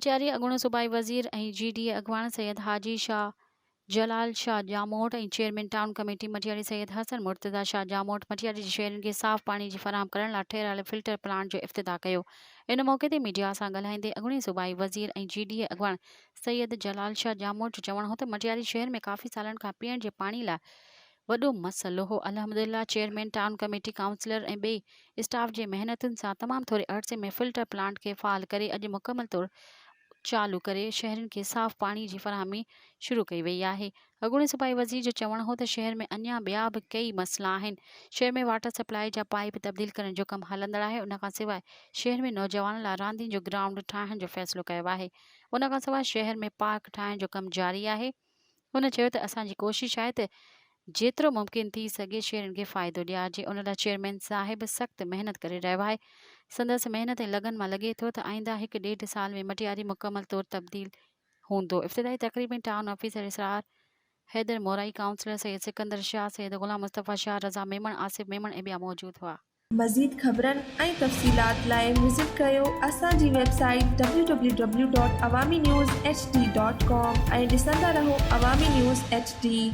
مٽياري اڳوڻو صوبائي وزير ۽ جي ڊي اي اڳواڻ Syed Haji Shah Jalal Shah Jamot ۽ chairman town committee Matiari Syed Hassan Murtaza Shah Jamot Matiari جي شهرين کي صاف پاڻي جي فراهم ڪرڻ لاء ٺهرايل فلٽر پلانٽ جو افتتاح ڪيو. ان موقعي تي ميڊيا سان ڳالهائيندي اڳوڻي صوبائي وزير ۽ جي ڊي اي اڳواڻ سيد جلال شاهه ڄاموٽ جو چوڻ هو ته مٽياري شهر ۾ ڪافي سالن کان پيئڻ جي پاڻي لاء وڏو مسئلو هو، الحمدلله چيئرمين ٽائون ڪميٽي، ڪائونسلر ۽ ٻئي اسٽاف جي محنتن سان تمام ٿوري عرصي ۾ فلٽر پلانٽ کي فعال ڪري اڄ مڪمل طور چالو ڪري شهرين کي صاف پاڻي جي فراهمي شروع ڪئي وئي آهي. اڳوڻي صوبائي وزير جو چوڻ هو ته شهر ۾ اڃا ٻيا به ڪيئي مسئلا آهن، شهر ۾ واٽر سپلائي جا پائيپ تبديل ڪرڻ جو ڪم هلندڙ آهي، ان کان سواء شهر ۾ نوجوانن لاء راندين جو گرائونڊ ٺاهڻ جو فيصلو ڪيو آهي، ان کان سواء شهر ۾ پارڪ ٺاهڻ جو ڪم جاري آهي. هن چيو ته اسان جي ڪوشش آهي ته جيترو ممڪن ٿي سگهي شهرين کي فائدو ڏيارجي ان لاء چيئرمين صاحب سخت محنت ڪري رهيو آهي سندس محنت ۽ لگن مان لڳي ٿو ته آئنده هڪ ڏيڍ سال ۾ مٽياري مڪمل طور تبديل هوندو افتتاحي تقريب ۾ town officer Israr Haider Morai councillor Syed Sikandar Shah Syed Ghulam Mustafa Shah Raza Memon Asif Memon ۽ ٻيا موجود هئا. مزيد خبرن ۽ تفصيلات لاء وزٽ ڪريو اسان جي website W W W dot Awami news H D dot com ۽ ڏسندا رهو عوامي نيوز ايڇ ڊي.